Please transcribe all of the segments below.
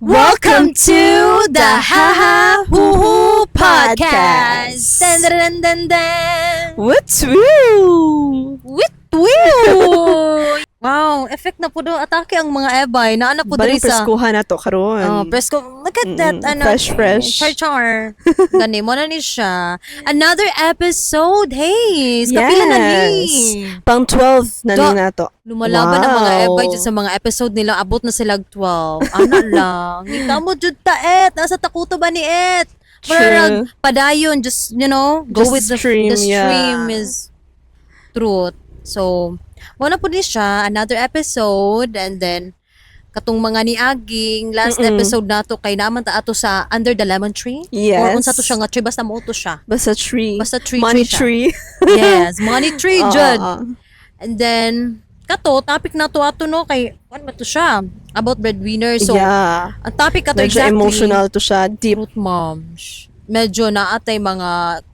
Welcome to the Haha Huhu Podcast. Dun, dun, dun, dun, dun. What's woo? Wit woo! Wow, effect na po do. Atake ang mga ebay. Naana po Bali diri sa preskuhan na to karon. Oh, presko. Look at that. Ano, Fresh, fresh. Char char. Gani mo na ni siya. Another episode. Hey, kapila na ni. Pang 12 na ni nato. Lumalaban ang mga ebay dyan sa mga episode nila. Abot na sila 12. Ano lang. Ikaw mo jud ta et. Nasa takuto ba ni et? Murag padayon. Just go Just with the stream, the stream is truth. So, wala po ni siya. Another episode. And then, katong mga niaging last episode nato kay naman ta ato sa Under the Lemon Tree. Yes. Or unsa to siya nga tree, basta mo to siya. Basta tree. Basta tree Money tree tree. Siya. Yes, money tree Oo, jud. oo. And then kato topic na to ato no kay ano ba to siya about breadwinner. So ang topic kato Medyo exactly emotional to siya. Deep. Truth, moms. Medyo naatay mga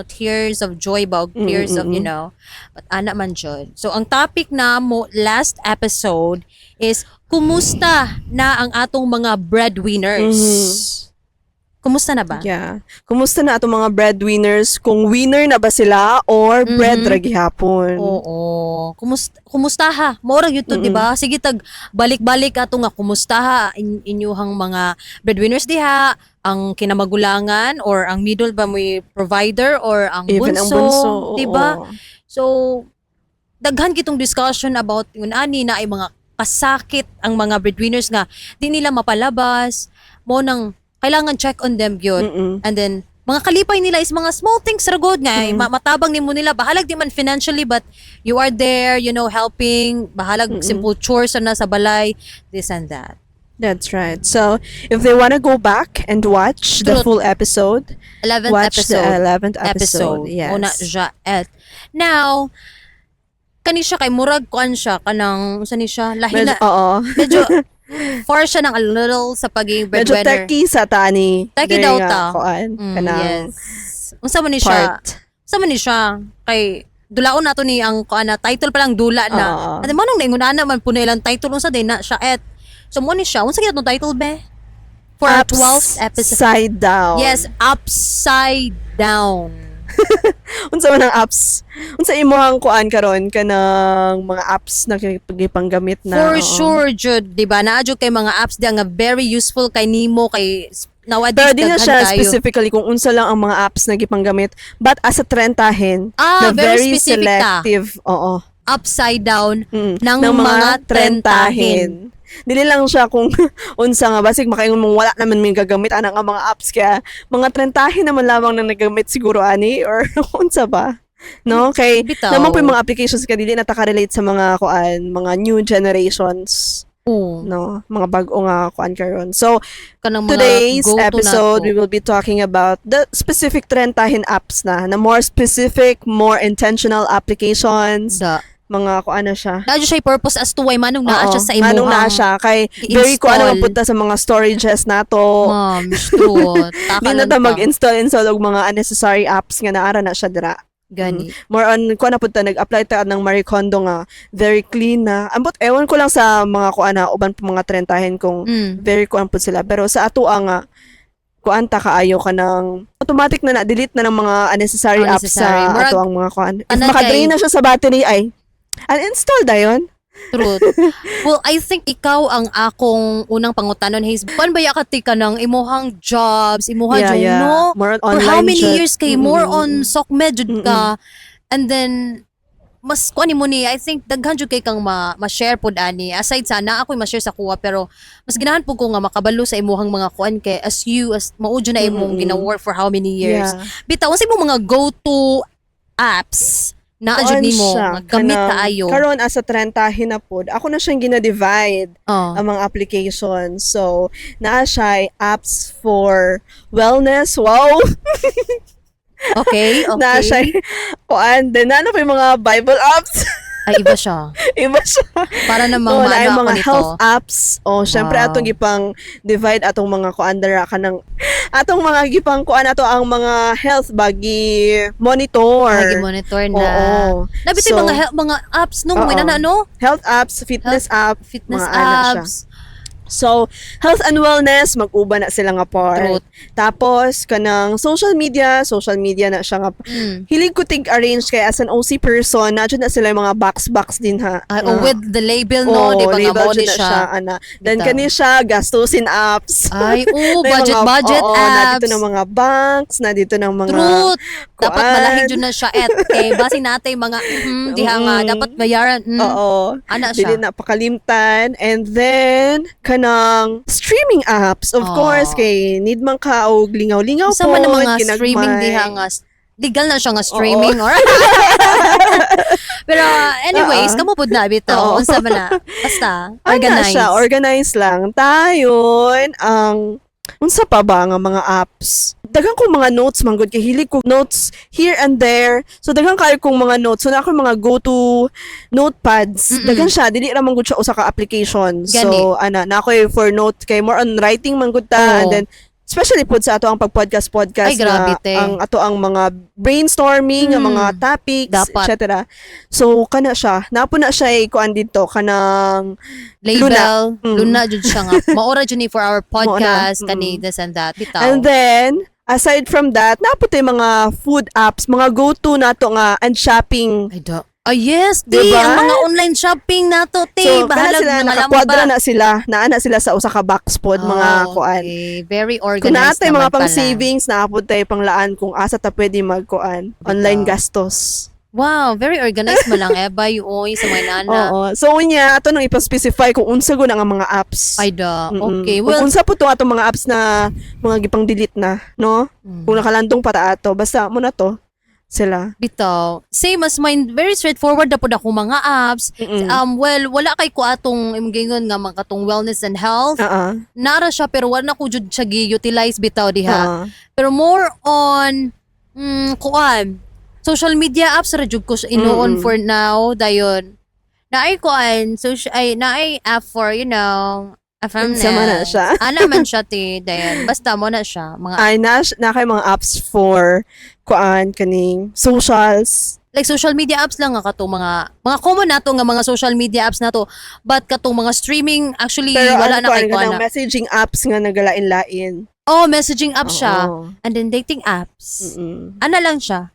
tears of joy ba og tears of but ana man jud. So ang topic na mo last episode is kumusta na ang atong mga breadwinners? Kumusta na ba? Yeah. Kumusta na atong mga breadwinners? Kung winner na ba sila or bread ra gihapon? Oo. Kumusta, kumusta ha? Mora yun to, di ba? Sige tag balik-balik ato nga kumusta ha inyuhang mga breadwinners diha, ang kinamagulangan or ang middle ba mo'y provider or ang Even bunso, ang bunso. di ba? So daghan kitong discussion about yun ani na ay mga kasakit ang mga breadwinners nga di nila mapalabas mo nang kailangan check on them gyud. And then mga kalipay nila is mga small things ra gud nga eh, matabang nimo nila bahalag di man financially, but you are there helping, bahalag simple chores na sa balay, this and that. That's right. So, if they want to go back and watch the Truth. Full episode, 11th watch episode. The 11th episode. Yes. Una siya et. Now, kani siya kay murag kuan siya kanang unsa ni siya lahi Medyo, na oo. Medyo far siya ng a little sa pagiging Medyo breadwinner. techie sa tani. Techie Diri daw nga, ta. Kuan, kanang Yes. Unsa man ni siya? part. Unsa man ni siya? Kay dulaon nato ni ang kuan na title pa lang dula na. Oo. Ate mo nang naingon ana man po na ilang title unsa din na siya et. So mo ni siya unsa gyud atong title be? For our 12th episode. Upside down. Yes, upside down. Unsa man ang apps? Unsa imuhang kuan karon kanang mga apps na gipanggamit na? For Oo. Sure jud, di ba? Naa jud kay mga apps diya nga very useful kay nimo kay nowadays Pero di na daghan siya kayo. Specifically kung unsa lang ang mga apps na gipanggamit, but as a trentahin Ah, na very very specific ta. selective. Oo. Upside down ng Ng mga trentahin. Dili lang siya kung unsa nga basig makaingon mong wala naman may gagamit ana nga mga apps, kaya mga trentahin naman lamang na nagamit siguro ani or unsa ba? No? Kay Bitaw. naman po yung mga applications kay dili na ta-relate sa mga kuan, mga new generations, Oo. no? Mga bag-o nga kuan karon. So, Kanang mga today's go-to episode, nato. We will be talking about the specific trentahin apps na, na more specific, more intentional applications, Da. Mga kuan na siya. Naa jud siya purpose as to why manong naa Oo, siya sa imuhang Manong naa siya kay very kuan i-install. naman punta sa mga storages nato. Ma'am, truth. Taka Di na lang ta ta. mag-install install og mga unnecessary apps nga naara na siya dira. Gani. More on kuan na punta nag-apply ta ng Marie Kondo nga very clean na. Ambot ewan ko lang sa mga kuan na uban po mga trentahin kung very kuan po sila, pero sa ato nga kuan ta kaayo ka ng automatic na na-delete na ng mga unnecessary apps Unnecessary. sa Murag, ato ang mga kuan. If tanan makadrain na siya sa battery ay uninstall dayon. Truth. Well, I think ikaw ang akong unang pangutanon, Hayes. Kuan ba ka ka ng imuhang jobs, imuhang job, no? More on For online how many jud. years kay more on SOCMED jud ka. And then mas kuan mo ni I think daghan jud kay kang ma-share pod ani aside sa na ako'y ma-share sa kuha, pero mas ganahan pud ko nga makabalo sa imuhang mga kuan kay as you as mao jud na imong gina-work for how many years. Bitaw unsa imong mga go-to apps na jud Kuan nimo siya, nga gamit kanang- kaayo? Karon as a trentahin na pod, ako na siyang gina-divide Oh. ang mga applications. So, naa siya apps for wellness. Wow! Naa siya kuan. Then, naa na pa yung mga Bible apps. Ay, iba siya. Iba siya. Para namang Oo, maano naay ako mga nito. health apps. Oh, syempre atong gipang divide atong mga kuan dara kanang atong mga gipang kuan ato ang mga health bagi monitor. Lagi monitor na. Oo. Nabitoy So, mga apps nung Oo. may na no? Health apps, fitness app, Fitness mga ana siya. apps. So, health and wellness, mag-uban na sila nga part. Truth. Tapos, kanang social media na siya nga. Hilig ko tig-arrange kay as an OC person, na na sila yung mga box-box din ha. Ay, oh, with the label, no? Oo, Di ba nga, label mao jud ni na siya. siya, ana. Then, Bitaw. Kani siya, gastusin apps. Ay, oh, Na yung budget, budget oo, apps. Nandito ng mga banks, nandito ng mga Truth. Dapat kuan. malahig jud na siya at kay basi natay mga diha nga dapat bayaran. Oo. Ana siya. Dili na pakalimtan. And then, kanang streaming apps. Of Oo. course, kay need man ka og lingaw-lingaw Unsa man ang pod, mga kinagmay. streaming diha nga legal na siya nga streaming or pero anyways, kamo pud na bitaw. Unsa man na? Basta Ana organize. siya, organize lang. Tayon, ang unsa pa ba nga mga apps? Daghan kong mga notes man gud kay hilig ko notes here and there. So daghan kayo kong mga notes. So na ako mga go-to notepads. Daghan siya, dili ra man gud siya usa ka application. Gani. So ana, na ako for note kay more on writing man gud ta and then especially pod sa ato ang pag-podcast podcast Ay, grabe, na te. ang ato ang mga brainstorming, ang mga topics, Dapat. etc. So kana siya, napo na siya kuan dito kanang Label, Luna. luna jud siya nga. Maora jud ni for our podcast Mauna. kani this and that. Bitaw. And then, aside from that, napo tay mga food apps, mga go-to nato nga and shopping. Ay, da. Ay, yes, ti. Diba? Ang mga online shopping nato, ti. So, kana Bahalag sila, mga nakakwadra lamba. na sila, naa na sila sa usa ka box pod, mga Ah, kuan. okay. Very Kung organized naa tay naman mga pang pala. savings, naa pod tay panglaan kung asa ta pwede magkuan, online gastos. Wow, very organized mo lang, eh. Bay, oy, sa mga nana. Oo. So unya ato nang ipa-specify kung unsa gud ang mga apps. Ay, da. Okay. Kung Well, unsa po to atong mga apps na mga gipang delete na, no? Kung nakalandong pa ta ato, basta mo na to sila. Bitaw. Same as mine, very straightforward na po ako mga apps. Well, wala kay ko atong imong gingon nga mga katong wellness and health. Nara siya pero wala na ko jud siya gi-utilize bitaw diha. Pero more on kuan social media apps ra jud ko siya inuon for now dayon. Naay kuan social ay naay app for Unsa man na siya? Ana man siya ti dayon. Basta mo na siya mga Ay na kay mga apps for kuan kaning socials. Like social media apps lang nga katong mga common nato nga mga social media apps nato, but katong mga streaming actually Pero wala ano na kay kuan kuan kanang na. Messaging apps nga nagalain-lain. Oh, messaging apps siya and then dating apps. Ana lang siya.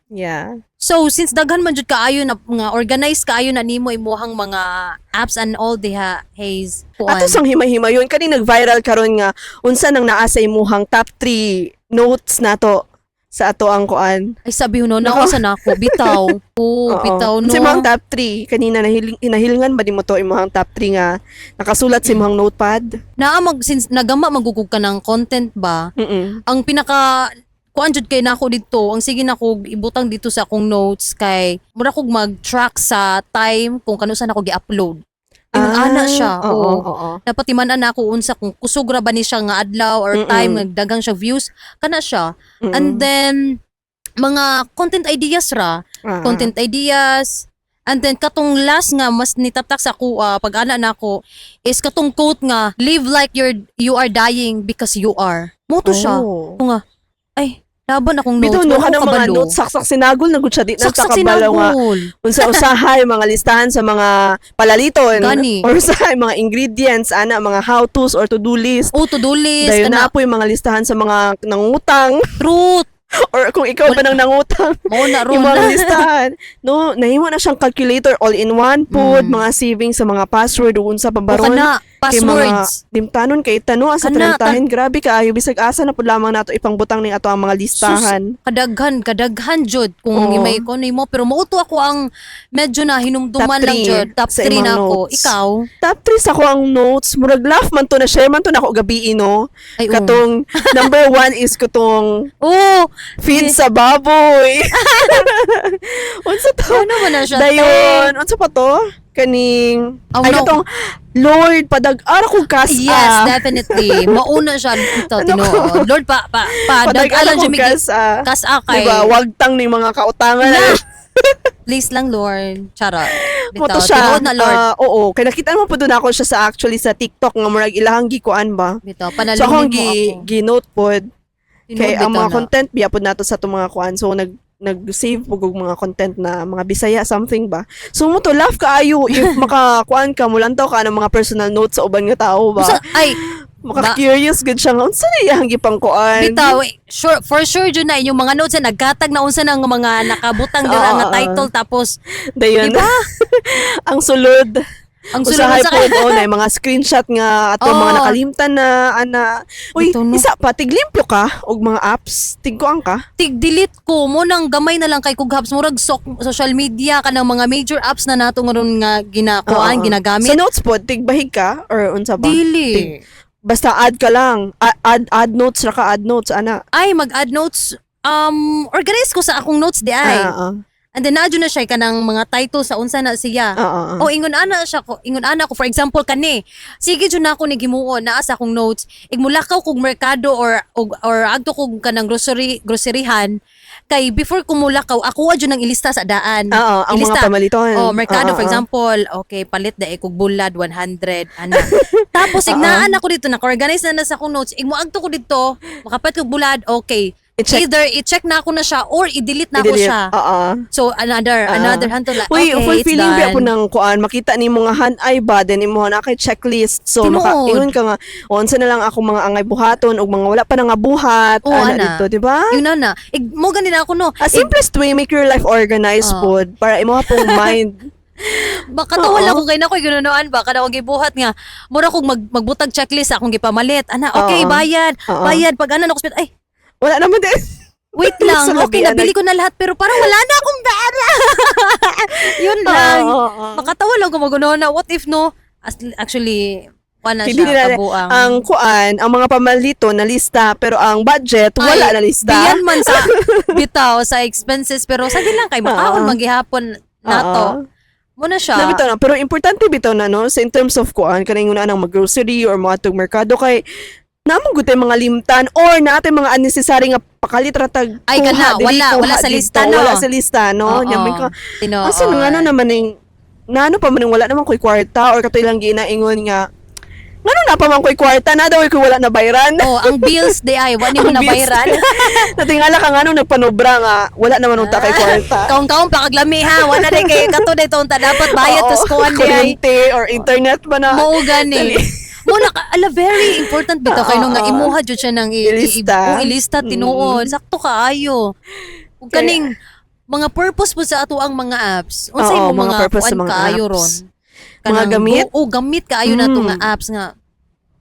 So since daghan man jud kaayo na nga organized kaayo na nimo imuhang mga apps and all diha, Haze. Kuan. Ato sang himay-himayon kani nag-viral karon nga unsa nang naa sa imuhang top 3 notes nato sa ato ang kuan. Ay, sabi ho no, Nako. nausa na ako bitaw. Oh, bitaw no. Unsa imong top 3 kanina nahilingan ba nimo to imong top 3 nga nakasulat sa imong notepad? Naa mag since nagama magugug ka ng content ba? Ang pinaka kuan jud kay nako dito, ang sige nako ibutang dito sa akong notes kay mura kog mag-track sa time kung kanusa nako gi-upload. Ingon ana siya. Oo, Oo. oo. Dapat timan-an nako unsa kung kusog ra ba ni siya nga adlaw or time nagdagang siya views kana siya. And then mga content ideas ra, content ideas. And then katong last nga mas nitatak sa ako pag ana nako is katong quote nga, "Live like you are dying because you are." Mo to siya. Nga ay laban akong notes. Bitaw no Wala kanang ko mga kabalo. notes saksak sinagol na gud siya di na Saksak kabalo nga sinagol. unsa usahay mga listahan sa mga palaliton Gani. or usahay mga ingredients ana mga how to's or to do list. Oh, to-do list. Dayon Kana, na po yung mga listahan sa mga nangutang Truth. or kung ikaw ba nang nangutang Mao na ron. yung mga listahan. No, nahimo na siyang calculator all in one pod, mga savings sa mga password ug unsa pa O baron. kana, Kay mga passwords. limtanon kay tano asa Kana, trentahin, grabe kaayo bisag asa na pud lamang nato ipangbutang ning ato ang mga listahan. Kadaghan, kadaghan jud kung may kuno mo pero mauto ako ang medyo na hinumduman Top lang three jud. Top sa 3 imong na ako. notes. Ikaw? Top 3 sa ko ang notes, murag laugh man to na share man to nako gabi no. Ay, oo. Katong number 1 is katong Oh, feed sa baboy. Unsa to? ano man na siya? Dayon, unsa pa to? Kaning Oh, ay no. katong Lord padag-ara kog kas Yes, definitely. Mauna siya ito, Ano tinuod. Lord, pa, pa, pa, Padag-ara dag-alan kog siya kas ah. kas-a kay. Diba? Wagtang ni mga kautangan. Na. Please lang, Lord. Charot. Mo Bitaw, to siya. tinuod na, Lord. Ah, oo, kay nakita mo po doon ako siya sa actually sa TikTok nga murag ilahang gikuan ba. Bitaw, So panalungin akong mo gi ako. gi-note pod Tinuod kay ang bitaw mga na. content biya pod nato sa atong mga kuan. So nag nag-save pug og mga content na mga Bisaya something ba. So mo to laugh kaayo if makakuan ka, mulantaw ka ng mga personal notes sa uban nga tao ba. Usa, ay, Maka-curious gud siya nga unsa na iyang gipangkuan. Bitaw, eh, sure, for sure jud na inyong mga notes na nagkatag na unsa nang mga nakabutang dira nga title tapos Dayon. Diba? Ang sulod. Ang sulod Usahay sa po oh, na mga screenshot nga ato Oo. mga nakalimtan na ana. Uy, Ito, no? isa pa, tiglimpyo ka og mga apps, tigkuan ka. Tig-delete ko mo nang gamay na lang kay kog apps, murag social media kanang mga major apps na nato ngaron nga ginakuan, Oo. ginagamit. Sa notes po, tigbahig ka or unsa ba? Dili. Basta add ka lang. Add notes ra ka, add notes ana. Ay, mag-add notes, organize ko sa akong notes di ay. And then naadyo na siya kanang mga title sa unsa na siya. Ah. O ingon ana siya ko, ingon ana ko, for example kani. Sige jud na ako ni gimuon naa sa akong notes. Ig mulakaw kog merkado or agto kog kanang grocery groceryhan kay before ko mulakaw ako jud nang ilista sa daan. Oo, ang mga Ilista. pamaliton. Oh, merkado, for Oo. example, okay, palit da kog bulad 100 ana. Tapos ignaan ako dito, naka-organize na na sa akong notes. Ig moagto ko dito, makapalit kog bulad, okay. I-check. Either i-check na ako na siya or i-delete na ako I-delete. siya. Oo. So another another hanto like, Uy, okay, it's fulfilling done. ba po ng kuan, makita ni mga han-ay ba, then imo na kay checklist. So Tinuod. maka ingon ka nga, o unsa na lang ako mga angay buhaton og mga wala pa na nga buhat Oo, ana ana. dito, di ba? Yun na na. Ig, mo gani na ako no. A simplest way, make your life organized pod para imo pong mind. Baka to wala Oo. ko kay na ko ginunuan ba kada akong gibuhat nga mura kog magbutag checklist sa akong gipamalit. Ana, okay, bayad. Bayad pag ana na ko spend, ay, Wala naman din. wait lang. Sa Okay, labi, nabili ko na lahat pero parang wala na akong pera. Yun lang. Oo. Makatawa lang ko magunoon na what if no? Actually, wala Hindi siya nila- kabuang. Ang kuan, ang mga pamalito na lista pero ang budget wala Ay, na lista. Biyan man sa bitaw sa expenses pero sa lang kay makaon man gihapon nato. Muna siya. Na bitaw na, pero importante bitaw na no sa in terms of kuan kanang una nang mag-grocery or mga tug merkado kay naman gud tay mga limtan or naatay mga unnecessary nga pakalit ra tag Ay, kuha kana, diri, wala, kuha wala sa didto, lista, no? Wala sa lista no. Oo. Nya may ka Tinuod. asa nga ano naman ning naano pa man ning wala naman koy kwarta or katoy lang ginaingon nga ngano na pa man koy kwarta na daw koy wala na bayran. Oh, ang bills di ay wa nimo Ang bills. nabayran. Natingala ka ngano nagpanobra nga wala naman unta kay kwarta. Kaong-kaong pa kaglami ha, wala na kay kato dito unta dapat bayad Oo, tas kuan di ay. kuryente or internet ba na. Mao gani. Mo na ala, very important bitaw kay no nga imuha jud siya nang Ilista. ilista tinuod. Sakto kaayo. Ug kaning mga purpose po sa ato ang mga apps. Unsay Oo, mo mga mga purpose sa kuan mga kaayo apps. ron? Mga Kanang gamit? Go, oh, gamit kaayo na to nga apps nga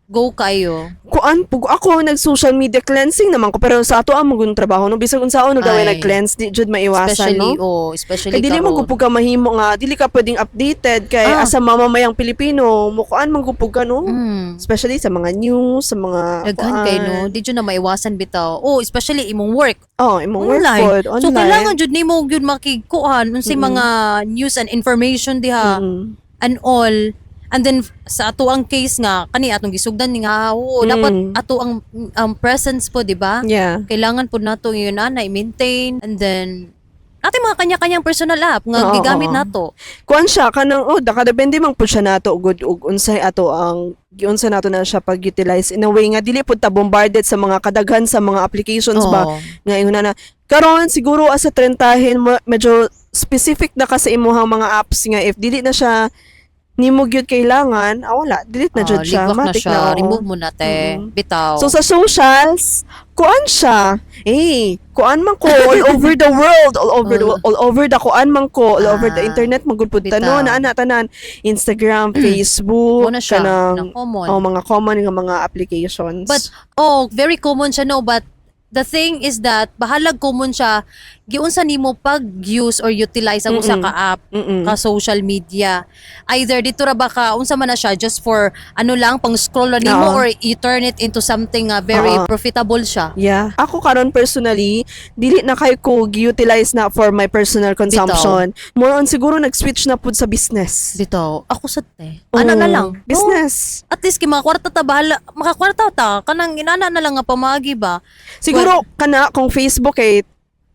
go kayo. Kuan pug ako nag social media cleansing naman ko pero sa ato ang magun trabaho no, bisag unsaon no gawin Ay. nag-cleanse, di jud maiwasan Especially, no. oh, especially Kay dili mo karon. gupog ka mahimo nga dili ka pwedeng updated kay asa mamamayang Pilipino mo kuan man gupog ka no. Especially sa mga news, sa mga Daghan kuan. kay no, di jud na maiwasan bitaw. Oh, especially imong work Oh, imong work online. pod, online. So kailangan jud nimo gyud makikuan unsay mga news and information diha and all. And then sa ato ang case nga kani atong gisugdan ni nga, oo, dapat ato ang presence po, di ba? Yeah. Kailangan po nato yun na i-maintain and then natin mga kanya-kanyang personal app nga gigamit nato. Kuan siya kanang oh nakadepende man pud siya nato gud og unsay ato ang giunsa nato na siya pag-utilize in a way nga dili pud ta bombarded sa mga kadaghan sa mga applications ba nga ingon na karon siguro asa trentahin mo medyo specific na ka sa imuhang mga apps nga if dili na siya nimo gyud kailangan, wala, delete na jud siya, Ligwak na matik siya, na, oo. Remove mo na te. Bitaw. So sa socials, kuan siya. Eh, kuan man ko all over the world, all over the kuan man ko, all over the internet man gud pud Bitaw. tanon, ana tanan, Instagram, Facebook, Mo na siya, kanang na common. oh, mga common nga mga applications. But oh, very common siya no, but the thing is that bahalag common siya giunsa nimo pag-use or utilize ang usa ka app ka social media. Either dito ra ba ka unsa man na siya, just for ano lang, pang scroll ra nimo or you turn it into something very profitable siya. Yeah. Ako karon personally, dili na kay ko gi-utilize na for my personal consumption. More on siguro nag-switch na pud sa business. Dito, ako sa te. Ana na Oo, lang. Business. Oh, at least kay makakwarta ta, bahala makakwarta ta kanang inana na lang nga pamaagi ba. Siguro kana kung Facebook kay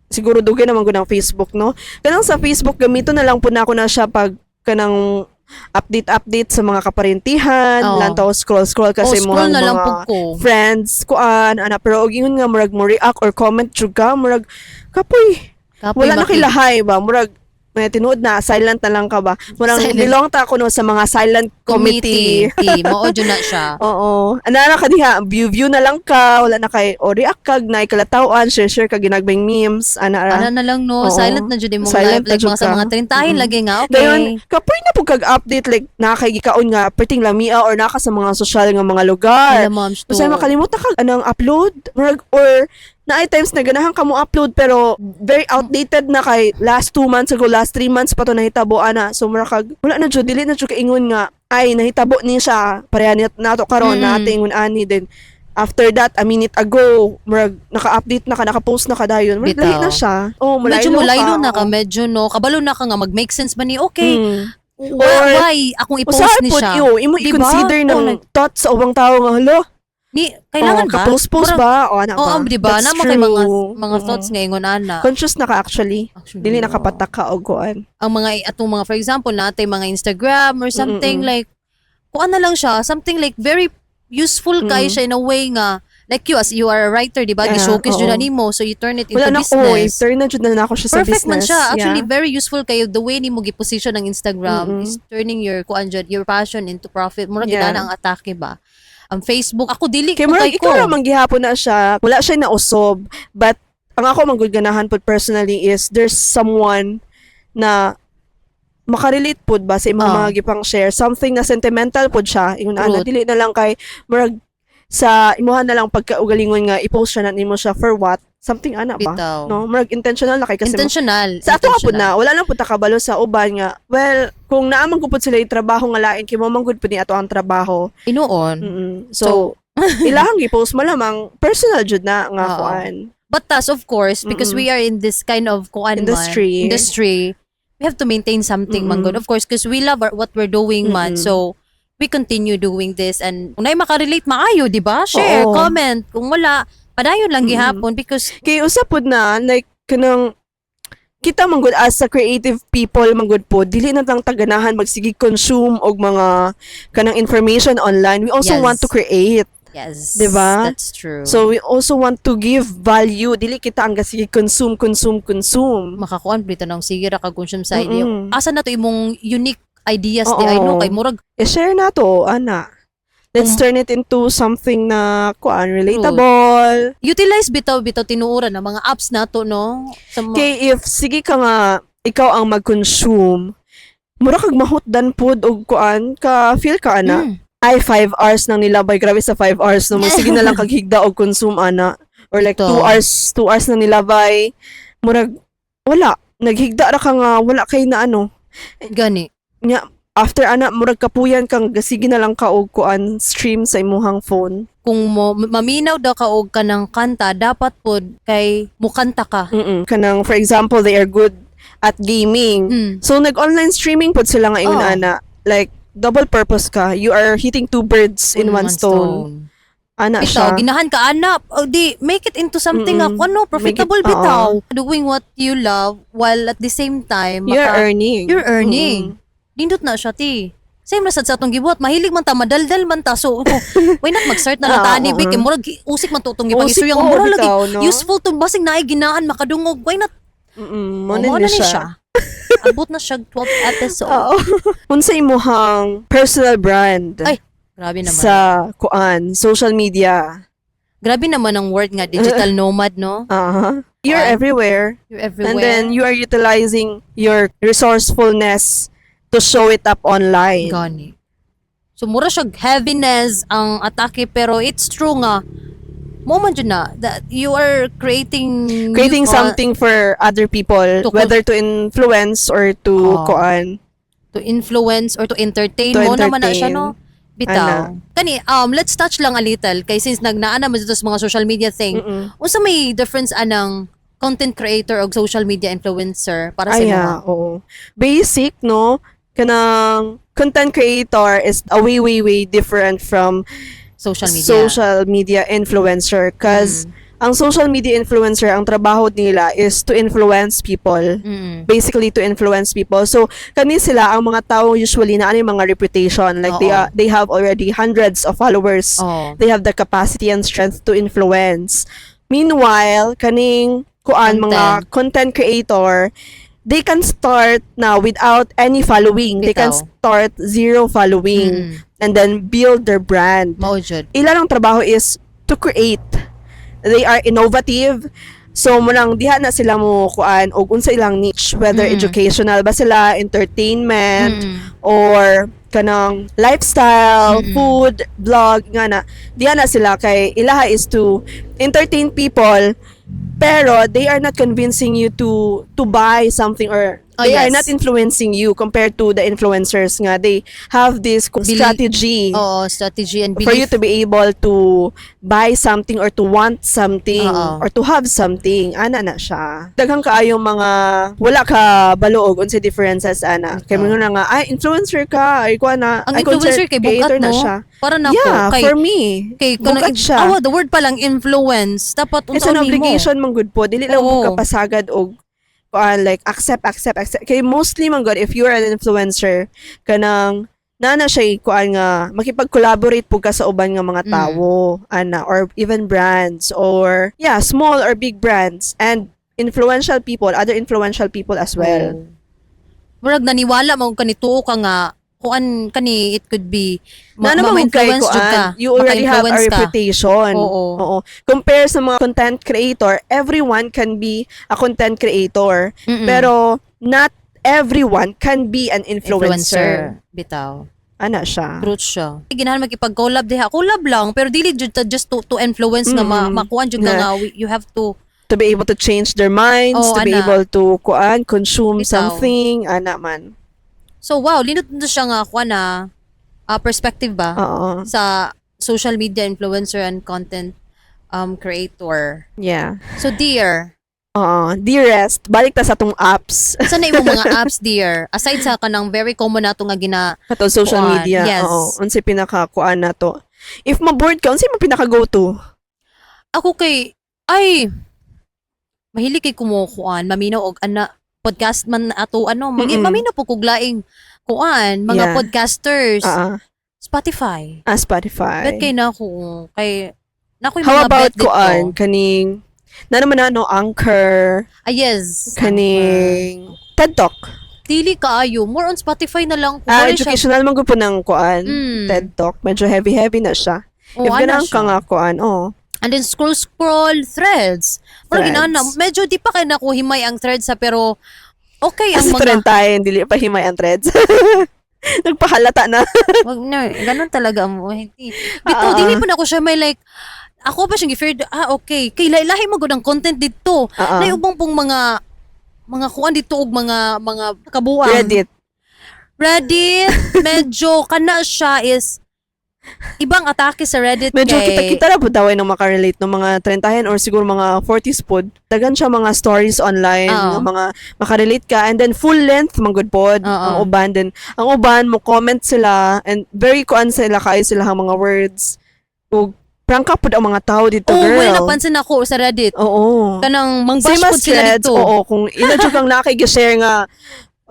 siguro dugay naman gud ang Facebook no. Kanang sa Facebook gamito na lang po na ako na siya pag kanang update update sa mga kaparentihan, lantaw scroll scroll kasi Oh, scroll mo na lang mga pud ko. friends kuan ana, pero og ingon nga murag mo react or comment jud ka, murag kapoy. Kapoy Wala na maki- kilahay ba? Murag may tinuod na silent na lang ka ba? Murag Silent. Belong ta kuno sa mga silent committee. Committee. Mao jud na siya. Oo. Ana ka diha, view view na lang ka, wala na kay o react kag na ikalatawon, share share ka ginagmayng memes, ana ra. Ana na lang, no, Oo. silent na jud imong Silent life na like jud mga sa ka. mga trentahin lagi nga okay. Dayon, kapoy na pud kag update, like naa kay gikaon nga perting lamia or naka sa mga social nga mga lugar. Hala, ma'am, Usahay makalimutan ka anang upload murag or naay times na ganahan ka mo upload pero very outdated na kay last 2 months ago, last 3 months pa to nahitabo ana. So mura kag wala na jud, dili na jud kaingon nga ay nahitabo ni siya pareha ni nato karon na ingon ani din. After that, a minute ago, murag naka-update na ka, naka-post na ka dayon. Murag Bitaw. lahi na siya. Oh, Medyo mulaylo mulaylo na ka, oo. Medyo no, kabalo na ka nga mag-make sense ba ni okay. Why, Or- why akong i-post Usahay ni pod siya? iyo, imo Diba? i-consider ng Oh, like- thoughts sa ubang tao nga hala. Ni kailangan Oh, ba? Ka-post-post Murag- ba? O ana Oo, ba? di ba? That's Nama kay mga true. mga thoughts nga ingon ana. Conscious na ka actually. Actually, Dili oo. nakapatak ka og kuan. Ang mga atong mga, for example, natay mga Instagram or something like kuan na lang siya, something like very useful kay siya in a way nga like you, as you are a writer, di ba? Yeah, Gi-showcase jud oo. na nimo, so you turn it into Wala na ko, business. turn na jud na nako siya sa Perfect man business. siya. Actually, very useful kayo the way nimo gi-position ang Instagram is turning your kuan jud, your passion into profit. Murag yeah, ang atake ba? Ang Facebook, ako dili Kay ko murag kay ikaw ko. ra man gihapon na siya. Wala siya nausob. But ang ako man gud ganahan pud personally is there's someone na makarelate pud ba sa imong mga gipang share, something na sentimental pud siya ingon ana, Truth. dili na lang kay murag sa imuha na lang pagkaugalingon nga i-post siya na nimo siya for what, something ana ba, Bitaw. no? Murag intentional na kay kasi Intentional. sa ato pud Intentional. na wala lang pud ta kabalo sa uban nga well kung naa man gud pud sila yung trabaho nga lain kay mo man gud pud ni ato ang trabaho. Inuon. So, ilahang gi-post malamang personal jud na nga kuan. But tas, of course, because we are in this kind of kuan man, Industry. Industry, we have to maintain something man gud. Of course, because we love what we're doing man. So, we continue doing this and kung naay makarelate maayo, di ba? Share, Oo. Comment. Kung wala, padayon lang gihapon because Kay usa pud na like kanang kita man gud as a creative people man gud po, dili na lang taganahan magsige consume og mga kanang information online. We also want to create. Diba? That's true. So we also want to give value, dili kita ang gasige consume, consume, consume. Makakuan bitaw nang sige ra ka consume sa inyo. Asa na to imong unique ideas Oo. di ay no kay murag I-share na to ana. Let's turn it into something na kuan, relatable. Utilize bitaw bitaw tinuoran ang mga apps nato, no, sa mga, Kay if sige ka nga ikaw ang mag-consume, mura kag mahutdan pud og kuan ka, feel ka ana. Ay, 5 hours nang nilabay, grabe sa 5 hours no, sige na lang kag higda og consume ana or like Ito. 2 hours, 2 hours nang nilabay, murag wala naghigda ra ka nga wala kay na ano. Gani. Nya after ana murag kapuyan kang sige na lang ka og kuan, stream sa imuhang phone. Kung mo maminaw daw ka og kanang kanta, dapat pod kay mukanta ka. Kanang for example, they are good at gaming. So nag-online streaming pod sila nga ingon ana. Like double purpose ka. You are hitting two birds in one stone. Ana Bitaw, siya. ginahan ka ana, o di make it into something nga ano, profitable Make it- bitaw. Doing what you love while at the same time You're earning. You're earning. Nindot na siya ti. Same ra sad sa atong gibuhat, mahilig man ta madaldal man ta. So, why not mag-start na lang ta ani Oo. bi kay murag usik man to atong Usik gipangistorya ko, nga mura lagi bitaw, no? useful to basig naay ginahan makadungog. Why not? Mo Oh, na mao ni na ni siya. siya. Abot na siya 12 episode. Oo. Unsa imuhang personal brand Ay, grabe naman. sa kuan, social media? Grabe naman ang word nga digital nomad, no? Aha. You're Kuan. everywhere. You're everywhere. And then you are utilizing your resourcefulness to show it up online. Gani. So mura siya heaviness ang atake pero it's true nga mo man jud na that you are creating new Creating something for other people, whether to influence or to kuan. To influence or to entertain To mo naman na siya, entertain. no, bitaw. Kani let's touch lang a little kay since nagnaa naman dito sa mga social media thing, unsa may difference anang content creator og social media influencer para sa Ay, imo? ah, oo. Basic, no? Kanang content creator is a way, way, way different from social media social media influencer. 'Cause ang social media influencer, ang trabaho nila is to influence people. Basically, to influence people. So, kani sila ang mga tao usually na ano yung mga reputation. Like, Oo. they have already hundreds of followers. Oh. They have the capacity and strength to influence. Meanwhile, kaning kuan, mga content creator, they can start now without any following. They can start zero following and then build their brand. Mao jud. Ila lang trabaho is to create. They are innovative. So mo nang diha na sila mo kuan og unsa ilang niche, whether educational ba sila, entertainment, or kanang lifestyle, food, blog nga na. Diha na sila kay ilaha is to entertain people, pero they are not convincing you to buy something or they are not influencing you compared to the influencers nga they have this strategy Oo, strategy and belief. For you to be able to buy something or to want something or to have something. Ana na siya. Daghang kaayong mga wala ka balo og unsay differences ana. Kay mo na nga, "Ay, influencer ka," ay kuan na, Ang ay, influencer content kay bugat, creator na no? siya. Para na Yeah, kay for me. Kay kanang Bugat siya. Awa, the word pa lang influence. Dapat It's an unsaon nimo? Obligation man gud po. Dili lang mo kapasagad og kuan, like accept, accept, accept. Kay mostly man gud, if you're an influencer, kanang naa na siya kuan nga makipag-collaborate po ka sa uban nga mga tawo ana, or even brands, or yeah, small or big brands and influential people, other influential people as well. Oo. Murag naniwala mo kanituo ka nga kuan kani, it could be Na naman kay ma-influence jud kuan, ka. You already have a Maka-influence ka. Reputation. Oo. Oo. Compare sa mga content creator, everyone can be a content creator. Pero not everyone can be an influencer. Bitaw. Ana siya. Truth siya. Ginahan makipag-collab diha. Collab lang pero dili jud ta just to influence nga makuan jud ka nga you have to To be able to change their minds, Oo, to be ana. Able to kuan, consume something, ana man. So wow, linot na siya nga kuan na perspective ba sa social media influencer and content creator. So dear, Oo. Dearest, balik ta sa atong apps. Sa na imong mga apps, dear? Aside sa kanang very common nato nga gina Katong social kuan, media. Yes. Oo. Unsay pinaka kuan na to? If ma-bored ka, unsay mo pinaka go to? Ako kay ay mahilig kay kumukuan, maminaw og ana podcast man ato ano, maminaw po kog laing kuan, mga podcasters. Spotify. Ah, Spotify. Bet kay na ako kay na ako'y How mga about bet dito. Kuan kaning na naman na no, Anchor, Ah, yes. kaning TED Talk? Dili kaayo, more on Spotify na lang ko. Ah, Wala siya- educational man gud po ng kuan. TED Talk, medyo heavy heavy na siya. Oo, If ana ganahan siya. ka nga kuan, oh. And then scroll scroll Threads. Pero Threads. ginana, medyo di pa kay nako himay ang Threads sa, pero okay ang Kasi mga trentahin, dili pa himay ang Threads. Nagpahalata na. Wag na, ganun talaga mo. Hindi. Bitaw, dili pa na ako siya may like, ako pa siyang gi-fear, ah, okay, kay lahi mo gud ang content dito. Nay ubang pong mga kuan dito og mga kabuang. Reddit. Reddit, medyo kana siya is ibang atake sa Reddit Medyo kay kita-kita ra pud taway ng makarelate ng mga trentahin or siguro mga 40s pod. Daghan siya mga stories online nga mga makarelate ka, and then full length man gud pod ang uban. Then ang uban mo comment sila and very kuan sila kaayo sila ang mga words. Ug prangka pod ang mga tao dito, Oh, girl. wala, napansin ako sa Reddit. Kanang mangbash Same as pod sila Threads, dito. oo, kung ila jud kang nakikishare nga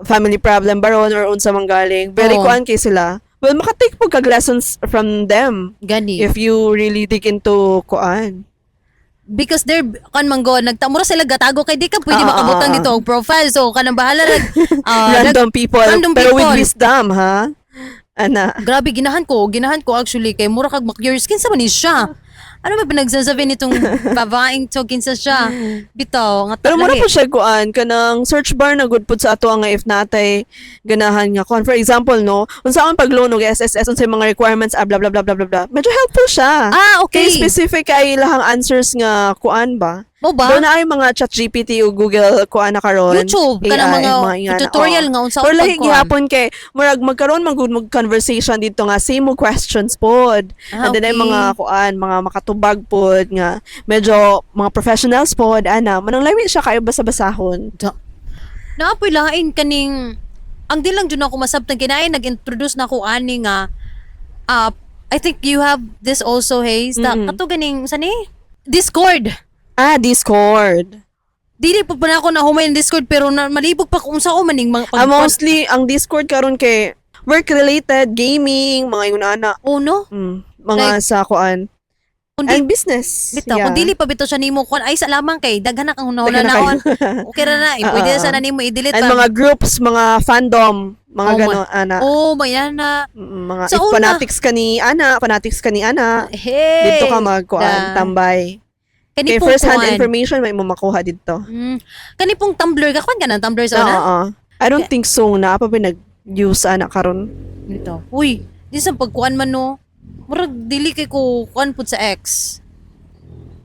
family problem baron or unsa man galing, very kuan kay sila. Well, makatake po kag lessons from them Gani. If you really dig into kuan. Because they're kan man go nagtamura sila gatago kay di ka pwede makabutang dito og profile, so kanang bahala rag Random people, random pero with people. Wisdom, ha? Ana. Grabe, ginahan ko actually kay mura kag ma-curious kinsa man ni siya, ano ba pinagsasabi nitong babaeng to, kinsa siya, bitaw nga Pero mura lahi. po siya kuan kanang search bar na good pud sa ato nga if natay ganahan nga kuan. For example, no, unsa ang pag-loan og SSS, unsay mga requirements, ah, blah blah blah blah blah blah. Medyo helpful siya. Kay specific kay ilahang answers nga kuan ba? Mo ba? Doon na ay mga Chat GPT o Google kuan na karon. YouTube kanang AI, mga ingana, tutorial oo. nga unsa Pero ang lahi pagkuan. gihapon kay murag magkaroon man gud mag conversation dito nga same mo questions pod. And then ay mga kuan, mga makatubag pod nga medyo mga professionals pod ana. Manang lami siya kayo basa-basahon. Naapoy lain kaning ang di lang jud ako masabtan kinaay nag-introduce na ako ani nga I think you have this also, Hayes, na kato ganing sa ni Discord. Ah, Discord. Dili pa pa na ako na humay ng Discord pero na, malibog pa kung unsa ko maning mga Ah, mostly ang Discord karon kay work related, gaming, mga yun ana. Oh no. Mga Like, sa kuan. Kung di, And business. Bitaw, kung dili pa bitaw siya nimo kuan ay sa lamang kay daghan na kang Daghan na hunahon. kayo. Okay ra na, eh, pwede na sana nimo i-delete And pa. mga groups, mga fandom, mga Oh, gano'n, ana. Oh, may ana. Mga Sa if una. fanatics ka ni ana, fanatics ka ni ana, Hey. dito ka magkuan, Da. tambay. Kani Kay pong first hand kuan. information may mo makuha dito. Kani pong Tumblr ka kuan ka ng Tumblr sa una? Oo. I don't think so na pa ba nag-use ana karon. Dito. Uy, di sa pagkuan man no. Murag dili kay ko kuan pud sa X.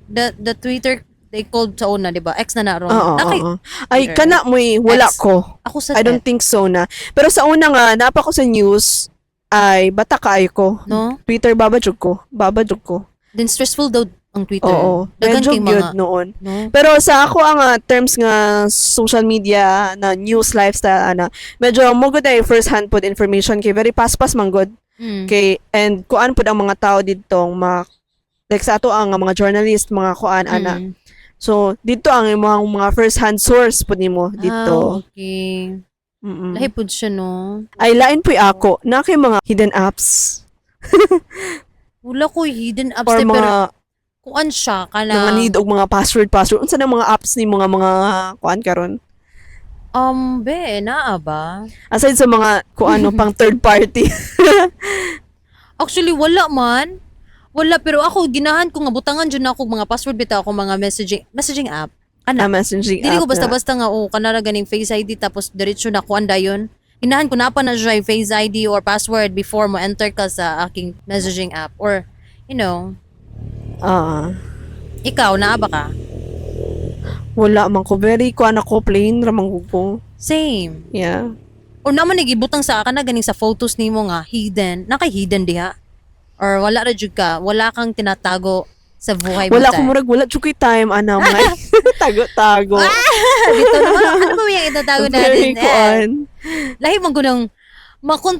The Twitter they called sa una, di ba? X na na ron. Oo, Nakay- oo. Ay, Twitter. kana mo'y wala X. ko. Ako sa I don't think so na. Pero sa una nga, napa ko sa news, ay bata kaayo ko. No? Twitter baba jud ko. Baba jud ko. Then stressful daw ang Twitter. Oo. Daghan Medyo kay mga good noon. No? Pero sa ako ang terms nga social media na news lifestyle ana, medyo mo gud ay first hand pod information kay very paspas man gud kay and kuan pod ang mga tao didtong ma like sa ato ang mga journalist, mga kuan ana. So dito ang imong mga first hand source pod nimo Ah, dito. okay. Lahi pud siya, no? Ay, lain po'y ako na kay mga hidden apps Wala ko hidden apps or te, pero mga kuan siya mga kana need og mga password password, unsa na mga apps ni mga kuan karon? Be, naa ba? Aside sa mga kuan, no, pang third party. Actually wala man. Wala, pero ako ginahan ko nga butangan jud na ako mga password bitaw ako mga messaging messaging app. Ana. Na messaging Dili ko app na. basta-basta nga oh kanara ganing Face ID tapos diretso na kuan dayon. Ginahan ko na pa na siya yung Face ID or password before mo enter ka sa aking messaging app or ikaw naa ba ka? Wala man ko. Very kuan ako, plain ra man ko. Same. Yeah. Or naman nagibutang sa kana ganing sa photos nimo nga hidden, naka hidden diha. Or wala ra jud ka, wala kang tinatago sa buhay mo. Wala tay. ko, murag wala jud ko'y time ana mga tago-tago. Dito naman, ano ba yung itatago natin? Very Eh, kuan. lahi man ko ng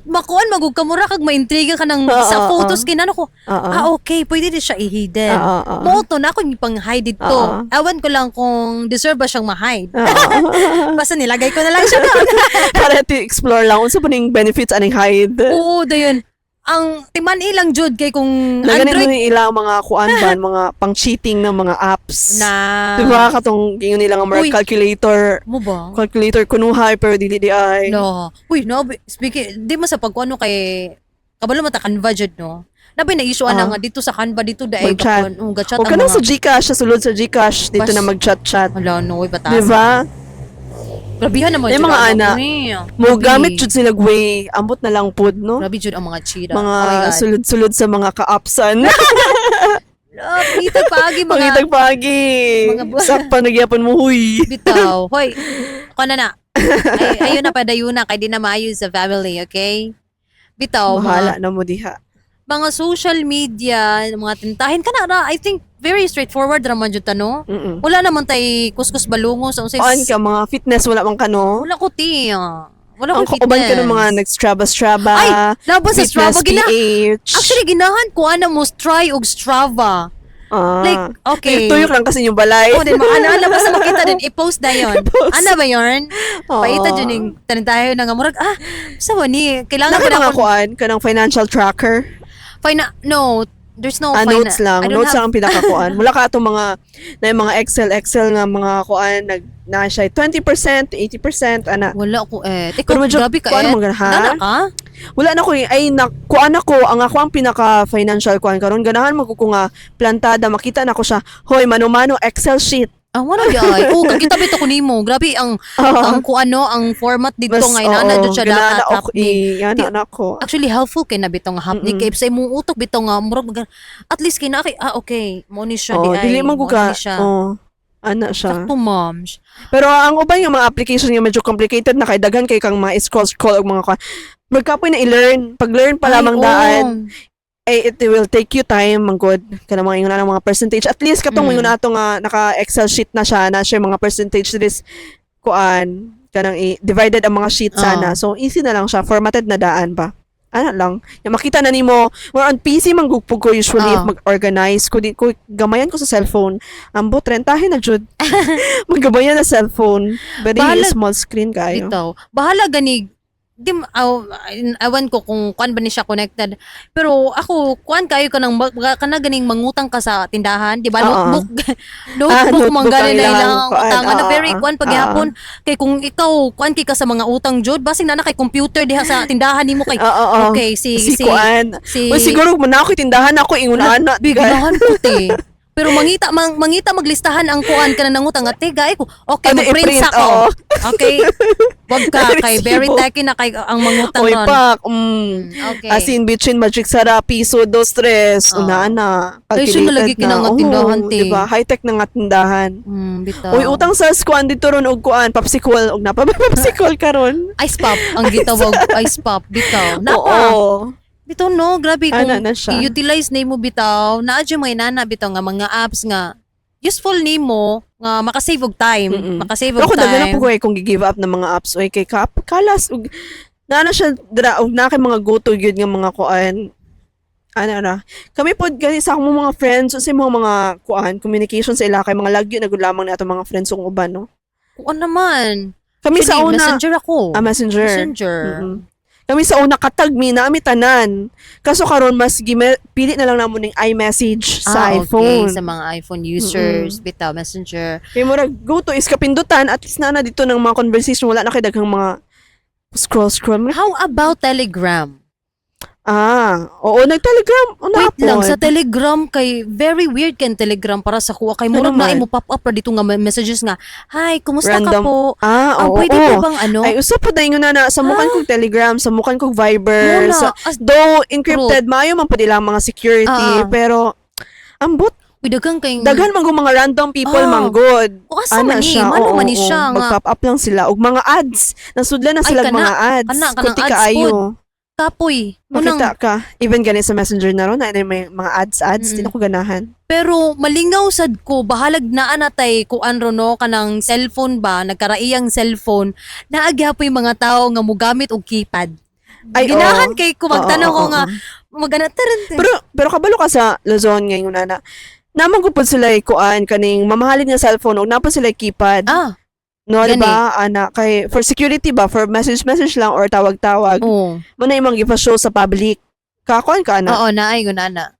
makuan magug kamura kag maintriga ka ng Oo, sa oo. photos kinano ko. Oo. Ah, okay, pwede din siya i-hidden. Oo, oo. Mo to na ako yung pang-hide dito. Oo. Ewan ko lang kung deserve ba siyang ma-hide. Oo. Basta nilagay ko na lang siya doon. Para to explore lang unsa pa ning benefits aning hide. Oo, dayon. Ang timan ilang jud kay kung Na ganun Android mo yung ilang mga kuan ba, mga pang-cheating ng mga apps. na. Diba katong gingon nila nga Uy. mga calculator, Mo ba? calculator kunuhay pero dili di ay. No. Uy, no, speaking, di mo sa pagkuano kay kabalo mo ta Canva jud, no. Nabay na issue ana nga dito sa Canva dito daay Mag-chat. gapon. Oh, gachat O ang kanang mga sa GCash, sa sulod sa GCash dito na mag-chat-chat. Hala no, uy, batas. Diba? Grabihan naman May jud mga ang ana. uy. Mo Grabe. gamit jud sila way, ambot na lang pod, no? Grabe jud ang mga chira. Mga Oh my God. sulod-sulod sa mga kaapsan. Love, itag paagi mga Pangitag pagi. Sakpa nagyapon mo huy. Bitaw. Hoy, ako na na. Ay, ayun na padayon na kay di na maayo sa family, okay? Bitaw, mga Bahala na mo diha. Mga social media, mga tintahin ka na ra. I think very straightforward ra man jud ta, no? Wala naman tay kuskus balungos ang On ka mga fitness wala man ka, no? Wala ko ti. Ah. Wala Ang ko fitness. kauban ka ng mga nag-strava-strava. Ay, laban sa Fitness Strava gina. PH. Actually ginahan ko ana mo try og Strava. Like okay. Ay, tuyok lang kasi yung balay. Oh, din maana basta makita din i-post na yon. I-post. Ana ba yon? Oo. Paita dyan yung tanan tayo na nga murag ah sa ni kailangan Naka ko na mga akong kuan, kanang financial tracker. No, there's no Notes lang. I don't Notes have lang ang pinakakuan. Mula ka atong mga na yung mga Excel Excel nga mga kuan nag na siya 20%, 80% ana. Wala ko eh. Ikaw, Pero medyo grabe ka kuan eh. man ha? Nana ka? Wala na ko eh. Ay na kuan ako ang ako ang pinaka financial kuan karon ganahan man ko nga plantada makita na ko siya. Hoy, mano-mano Excel sheet. Ah, wala di ay. Oh, kakita bito ko nimo. Grabe ang kuano, ang format dito Mas, nga inana oo, jud siya ganahan dapat ako hapni. eh. Gana na ako. Actually helpful kay na bitong hapni kay sa imong utok bitong nga murag at least kay na kay ah okay, mo ni siya Oh, di ay. dili man ko mo ka. ni siya. Oh, ana siya. Sakto, ma'am. Pero ang uban yung mga application nga medyo complicated na kay daghan kay kang mga scroll scroll og mga kuan. Magkapoy na i-learn. Pag learn pa Ay, lamang oo. daan, eh, it will take you time man gud kana mga ingon na ng mga percentage. At least katong ingon ato nga naka Excel sheet na siya mga percentage this kuan kanang divided ang mga sheet sana. So easy na lang siya, formatted na daan ba. Ana lang. Ya makita na nimo more on PC man gud pud ko usually if mag-organize ko di ko gamayan ko sa cellphone. Ambot rentahin na jud. Maggamayan na cellphone. Very Bahala- small screen kayo. Bitaw. Bahala ganig Di aw, awan ko kung kuan ba ni siya connected. Pero ako, kuan kayo ka nang kana ganing mangutang ka sa tindahan, di ba? Oo. Notebook. Notebook, Ah, notebook man gani ang na ilang ilang kuan. utang. Ano, very kuan paghapon. Kay kung ikaw kuan kay ka sa mga utang jud, basing na na kay computer diha sa tindahan nimo kay Oo, oo. okay, si Si, si kuan. si Uy, siguro mo na ako tindahan ako ingon ana. Biglahan ko te. Pero mangita maglistahan ang kuan ka na nangutang ate gay ko. Okay, Ano, mag-print i-print, sa ko. oo. Okay. Wag ka kay very Resibo. techy na kay ang mangutang Oy, ron. pak. Okay. Asin, bitchin, magic sarap, piso, dos, tres. Oo. Una na. Ay, siya nalagi Calculated kina nga Oo, tindahan, te. diba? High-tech na nga tindahan. Bitaw. Uy, utang sa kuan dito ron og kuan, popsicle og napa may popsicle karon. Ice pop ang gitawag, ice pop bitaw. Napa. Oo. Bitaw no, grabe kung Ana na siya. i-utilize nimo bitaw, naa jud mga inana bitaw nga mga apps nga useful nimo nga makasave og time, makasave Pero og ako daghan na time. po ko eh, kung gi-give up ng mga apps oy kay kap kalas og naa na siya dra og naa kay mga go to gyud nga mga kuan. Ana ra. Kami pod gani sa akong mga friends unsay mga kuan communication sa ila kay mga lagyo na gud lamang na atong mga friends ug uban, no. Kuan naman. Kami sa Actually, una messenger ako. Ah, messenger. Messenger. Kami sa una katag mi na ami tanan. Kaso karon mas pili na lang namo ning iMessage sa Ah, iPhone. okay. Sa mga iPhone users, bitaw, Messenger. Kay murag go to is kapindutan, at least na dito ng mga conversation, wala na kay daghang mga scroll scroll. How about Telegram? Ah, oo, nag-Telegram. Una Wait lang, pod. sa Telegram kay very weird kan Telegram para sa kuha kay murag Ano na man? mo pop up ra dito nga messages nga, "Hi, kumusta ka Random. po?" Ah, Ah, oo. pwede po bang ano? Ay, usap po na na na sa mukan kong Telegram, sa mukan kong Viber, Muna, sa, though encrypted, maayo man po nila ang mga security, pero ambot, uy, daghan kay daghan man gud mga random people man gud. O asa Ana man ni, siya, mano oo, man ni oo. siya nga Mag-pop up lang sila og mga ads. Nasudlan na Ay, sila kana, mga ads. kana, kanang Kuti ads kaayo. Kapoy. Unang, Makita ka. Even gani sa Messenger na ron, na may mga ads ads, di na ko ganahan. Pero malingaw sad ko, bahalag naa na tay kuan ro no kanang cellphone ba, nagkaraiyang cellphone, naa gyapoy mga tao nga mogamit og keypad. Ay, Ginahan oo. kay ko magtanaw Oo, ko oo, nga oo. magana taran. Pero kabalo ka sa Luzon ngayon na naman ko po sila kuan kaning mamahalin nga cellphone ug napon sila keypad. Ah, No, di gani. ba? Ana kay for security ba, for message message lang or tawag-tawag. Oo. Mo na imong gipa-show sa public. Kakuan ka ana. Oo, naay gud ana.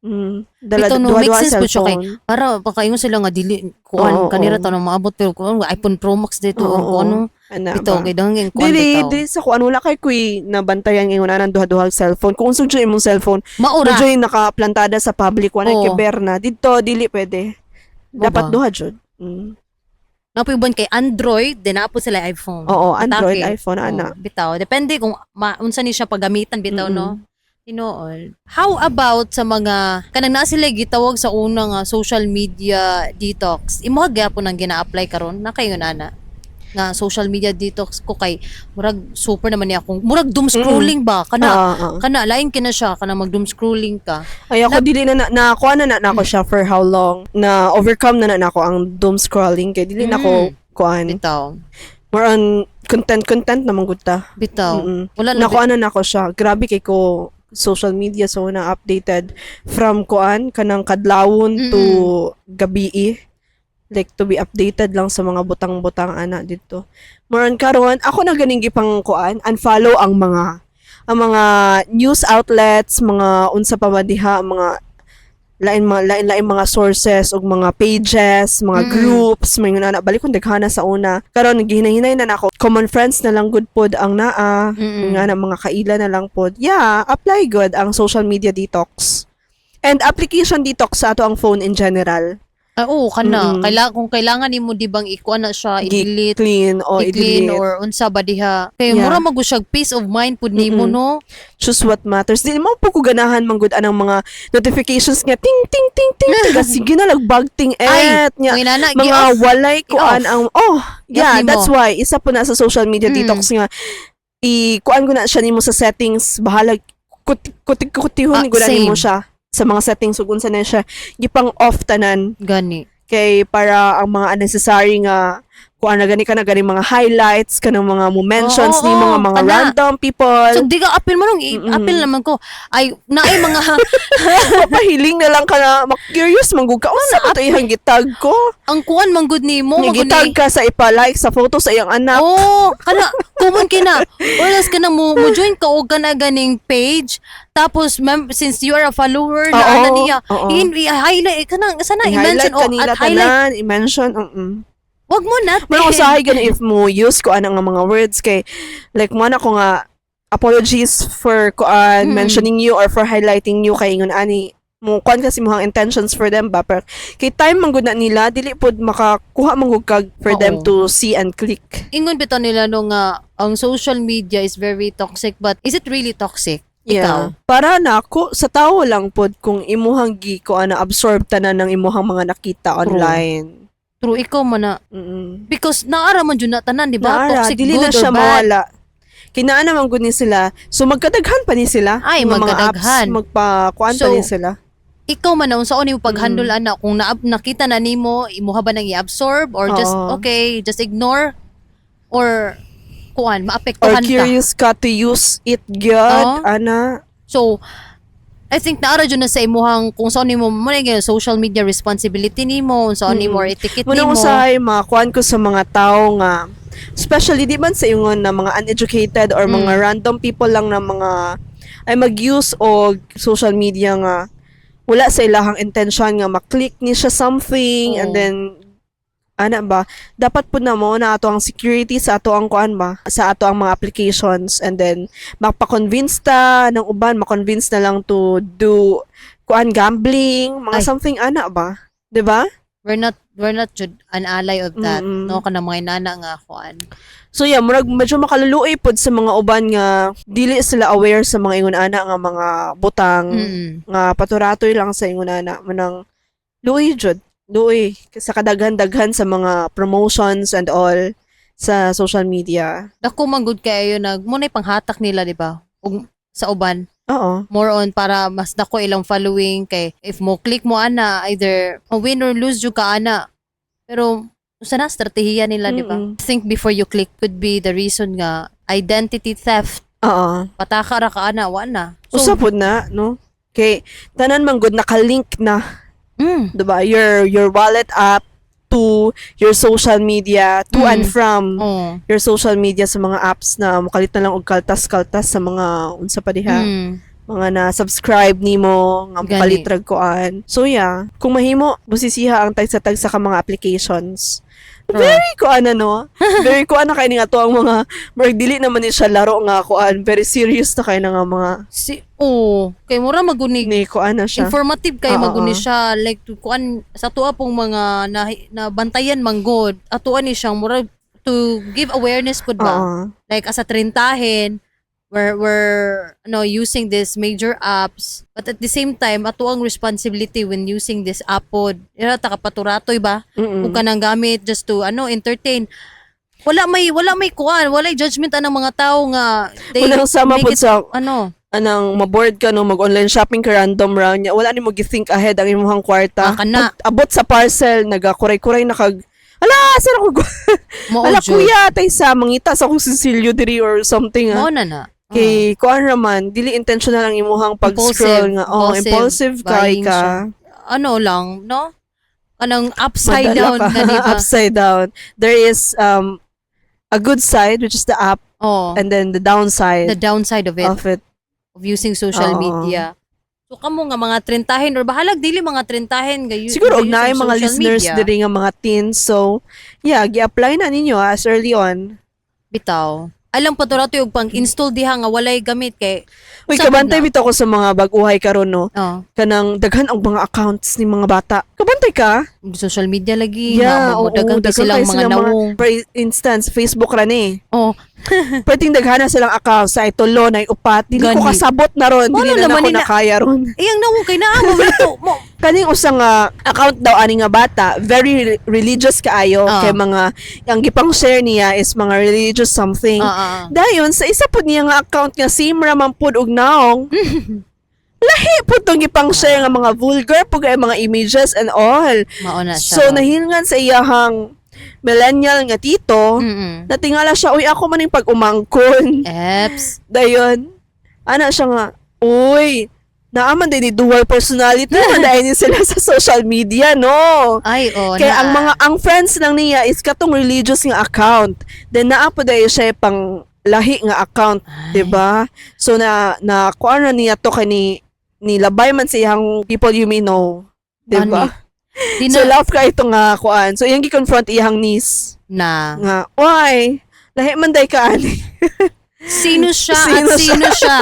Dala Bitaw, no, duha make duha sense po siya kay cellphone. para baka ingon sila nga dili kuan kanira tanong maabot pero kuan iPhone Pro Max dito Oo, or kuan ano Ana bitaw ba? kay dangin kuan Dili, bitaw. dili sa kuan wala kay kuy nabantayan ngayon anang duha-duha cellphone. Kung unsa jud imong cellphone, Maura. medyo yung nakaplantada sa public wala Oo. kay Berna. Didto dili pwede. Mo Dapat ba? duha jud. Napoy uban kay Android, then napo sila iPhone. Oo, Android, Atake. iPhone ana. Oo, bitaw. Depende kung unsa ni siya paggamitan bitaw no. Tinuol. How about sa mga kanang naa sila gitawag sa una nga social media detox? Imo gyapon ang gina-apply karon na kayo ana nga social media detox ko kay murag super naman niya akong murag doom scrolling ba kana kana lain kina siya kana mag doom scrolling ka. Ay ako dili na na, nakuha na na, na ako siya for how long na overcome na na nako ang doom scrolling kay dili na ko kuan. Bitaw. More on content content naman gud ta. Bitaw. Wala na Nakuha na nako siya. Grabe kay ko social media so na updated from kuan kanang kadlawon to gabii. Like to be updated lang sa mga butang-butang ana dito. More on karon ako na ganing gipang kuan unfollow ang mga news outlets, mga unsa pa man diha, mga lain mga lain lain mga sources ug mga pages, mga groups, may ana balik kung daghana sa una. Karon gihinahinay na nako. Common friends na lang good pod ang naa. Nga na mga kaila na lang pod. Yeah, apply good ang social media detox. And application detox sa ato ang phone in general. Ah, oo, kana. Kung kailangan nimo di bang ikuan na siya, i-delete, Clean o i-clean i-delete. or unsa ba diha. Kay mura man gud siyag peace of mind pud nimo no. Choose what matters. Di mo po ko ganahan man gud anang mga notifications nga ting ting ting ting ting. Sige na lagbagting Ay, et nya. Mga inana, Mga gi-off. walay kuan I-off. ang oh yeah, nimo. that's why isa po na sa social media detox nga i kuan ko na siya nimo sa settings, bahalag kuti kuti kutihon Ah, ko na nimo same. siya sa mga settings ug unsa na siya gipang off tanan Gani. kay para ang mga unnecessary nga Kuan na gani ka na gani mga highlights kanang mga mo mentions ni mga kana. Random people. So di ka apil mo nung apil naman ko. Ay, naay mga Mapahiling na lang ka na ma-curious man gud ka, unsa ba to iyang gitag ko? Ang kuan man gud nimo Ni man gud gitag ni ka sa ipa-like sa photo sa iyang anak. Oh, kana common kina. Or else kana mo join ka og kana ganing page, tapos ma'am, since you are a follower na ana niya, i-highlight kanang sana i-mention I-highlight o kanila at highlight. Tanan, i-mention. Wag mo na. Muna usahay gani if mo use ko anang nga mga words kay like mo na ko nga apologies for kuan mentioning you or for highlighting you kay ingon ani mo kuan kasi mo ang intentions for them ba, pero kay time man gud na nila, dili pod makakuha man gud kag for them to see and click. Ingon bitaw nila no nga ang social media is very toxic, but is it really toxic? Ikaw? Para na ako sa tao lang pod kung imuhang gi ko ana absorb tanan ng imuhang mga nakita True. Online. True, ikaw man na because naara man jud na tanan, di ba? Naara, Toxic, dili good na siya or bad. mawala. Kinaan naman gud ni sila. So magkadaghan pa ni sila. Ay, nga mga magkadaghan. apps, magpa kuan pa So, ni sila. Ikaw man na unsaon nimo pag-handle ana kung nakita na nimo, imuha ba nang i-absorb or just Oo. Okay, just ignore or kuan Or maapektuhan ka. Curious ka to use it gyud, ana. So I think naara jud na sa imuhang kung saan nimo mo na yung social media responsibility nimo, unsaon nimo or etiquette Muna nimo. usahay makuan ko sa mga tao nga especially di man sa ingon na mga uneducated or mga random people lang na mga ay mag-use og social media nga wala sa ilahang intention nga ma-click ni siya something and then ana ba, dapat pud na mo na ato ang security sa ato ang kuan ba, sa ato ang mga applications, and then magpa-convince ta ng uban, ma-convince na lang to do kuan, gambling, mga Ay. Something ana ba, 'di ba? We're not jud an ally of that, no, kanang mga inana nga kuan. So yeah, murag medyo makaluluoy pod sa mga uban nga dili sila aware sa mga ingon ana nga mga butang nga paturatoy lang sa ingon ana manang luoy jud. Luoy sa kadaghan-daghan sa mga promotions and all sa social media. Dako man gud kayo nag mo na panghatak nila, di ba? Ug sa uban more on para mas dako ilang following, kay if mo click mo ana, either win or lose jud ka ana, pero usa na estratehiya nila, di ba? Think before you click could be the reason nga identity theft, pataka ra ka ana, wa na. So Usa pod na, no? Kay tanan man gud nakalink na, 'di ba? Your wallet app to your social media, to and from your social media sa mga apps na mukalit na lang og kaltas-kaltas sa mga unsa pa diha, mga na subscribe nimo nga Gani. mukalit rag kuan. So yeah, kung mahimo busisiha ang tagsa-tagsa ka mga applications. True. Very kuan ano, very kuan na kay ni nga to ang mga murag dili naman ni siya laro nga kuan, very serious na kay na nga mga Si oh, kay mura magunig ni kuan na siya. Informative kay maguni siya, like to kuan sa tuwa pong mga na bantayan manggod atuan ni siyang mura to give awareness pud ba, like as a trentahin, we're no using these major apps, but at the same time ato ang responsibility when using this app pod ira ta kapaturatoy ba kung kanang gamit just to ano, entertain, wala may kuan, wala judgment anang mga tao nga they Unang sama make pod it, sa ano. Anang maboard ka no, mag-online shopping ka random round niya, wala nimo gi-think ahead ang imong kwarta. Ah, kana. Pag abot sa parcel, nagakuray-kuray na kag, ala, saan ako Mao ala jud. kuya, tay sa mangita sa akong sisilyo diri or something ah. Mao na na. Kay kuan raman, dili intentional ang imuhang pag-scroll nga. Oh, Impulsive impulsive kay buying ka. siya. Ano lang, no, kanang upside Madala down ka. na, di ba? Upside down. There is a good side, which is the app, and then the downside the downside of it, of it. Of using social media. So kamo nga mga trentahin or bahalag dili mga trentahin ga Siguro og using naay mga social listeners media. diri nga mga teens. So, yeah, gi-apply na ninyo ah, as early on. Bitaw. Alam pa to rato yung pang-install diha nga walay gamit kay Uy, Sa kabantay na. bitaw ko sa mga bag-uhay karon no. Kanang daghan ang mga accounts ni mga bata. Kabantay ka? Social media lagi Yeah, nga oo, mo daghan kay daghan silang kayo mga silang nawong. For instance, Facebook ra ni. Pwedeng daghan na silang account sa itulo na upat. Dili ko Gani. Kasabot na ron. Mao Dili na na, naman nako ni na- nakaya ron. Iyang nawong kay naa mo ito mo. Kaning usang account daw ani nga bata, very religious kaayo kay mga ang gipang share niya is mga religious something. Dayon sa isa pud niya nga account nga same ra man pud og naong. Lahi pud tong gipang share nga mga vulgar pud kay mga images and all. Mao na siya. So nahingan sa iyahang millennial nga tito, natingala siya, "Uy, ako man yung pag-umangkon." Eps. Dayon, ana siya nga, "Uy, naa man diay ni dual personality man diay ni sila sa social media, no?" Ay, oh, Kaya ang naa. Mga ang friends lang niya is katong religious nga account. Then naa po diay siya pang lahi nga account, Ay. 'di ba? So na na kuan na niya to kay ni labay man sa iyang people you may know, 'di ba? Di So na, laugh ka ito nga kuan. So iyang gi-confront iyang niece na. nga, "Why? Lahi man day ka ani." Sino siya Sino at sino siya?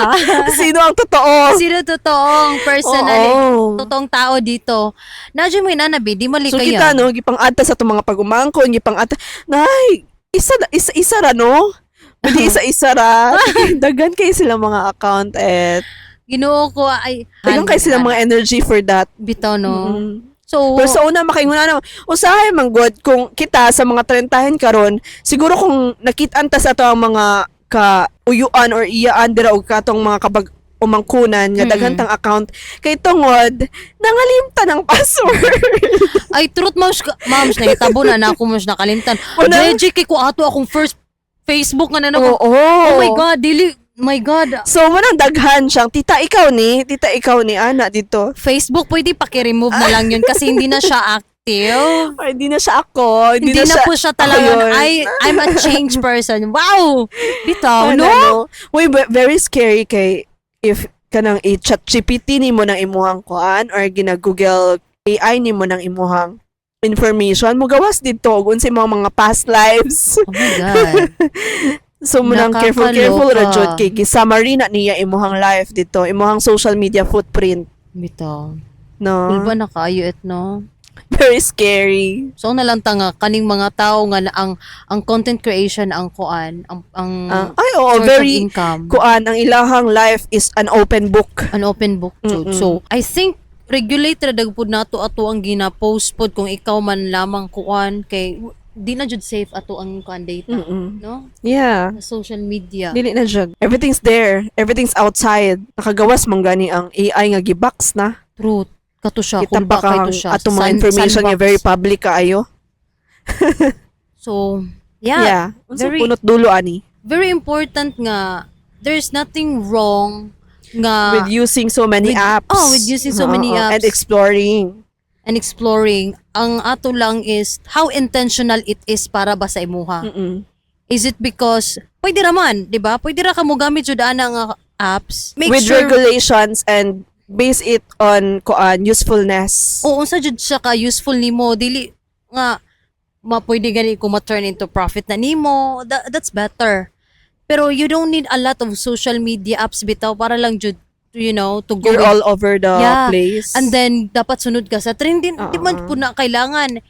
Sino ang totoo? Sino totoong personality? Oo. Totoong tao dito. Nadyo mo inanabi, di mali So kaya. kita no, gipang-adta sa itong mga pag-umangkon, gipang-adta. Nay, isa isa isa ra no? Pwede isa-isa ra. Daghan kay sila mga account at Ginoo ko ay daghan kay sila mga energy for that. Bitaw no. So Pero sa una makaingon na usahay man gud kung kita sa mga trentahin karon, siguro kung nakit-an ta sa ato ang mga ka uyuan or iyaan dira og katong mga kabag umangkunan nga daghan tang account kay tungod nangalimtan ang password. Ay, truth, ma'am, ma'am, nahitabo na na ako mas nakalimtan. Reggie kay ko ato akong first Facebook nga na nako. Oh my God, dili my God. So mo nang daghan siyang tita ikaw ni ana dito. Facebook, pwede paki-remove na lang yun kasi hindi na siya active. Ay, hindi na siya ako. Hindi na siya, po siya talaga. Ako yun. I'm a changed person. Wow! Bitaw, Ano, no? no? Uy, very scary kay if kanang i-chat GPT nimo ng imuhang kuan or gina-Google AI nimo ng imuhang information mo gawas dito ug unsay mga past lives. Oh my God. So mo nang careful careful ra Nakakaloka. jud kay gi-summary na niya imuhang life dito, imuhang social media footprint, Bitaw. no? Kulba na kaayo it, no? Very scary. So na lang ta nga kaning mga tao nga na ang content creation ang kuan ang Ah, ay oo, source very of income. Kuan ang ilahang life is an open book. An open book jud. So I think regulate ra dag pud nato ato ang gina-post pod kung ikaw man lamang kuan kay di na jud safe ato ang kuan data, no? Yeah. Sa social media. Dili na jud. Everything's there. Everything's outside. Nakagawas man gani ang AI nga gibox na. Truth. Kato siya, Kita kulba pa kay kang to siya. atong mga information nga sandbox. very public kaayo. So, yeah, Yeah. Unsay punot dulo ani? Very important nga there's nothing wrong nga With using so many apps. Oh, with using so many Oo, apps. and exploring. And exploring. Ang ato lang is how intentional it is para ba sa imuha. Is it because pwede raman, 'di ba? Pwede ra ka mo gamit jud ana nga apps. Make With sure regulations and base it on kuan usefulness. Oo, unsa jud siya ka useful nimo, dili nga ma pwede gani ko ma-turn into profit na nimo. That's better. Pero you don't need a lot of social media apps bitaw para lang jud to go You're with all over the place. And then, dapat sunod ka sa trend. Di man Oo. Po na kailangan.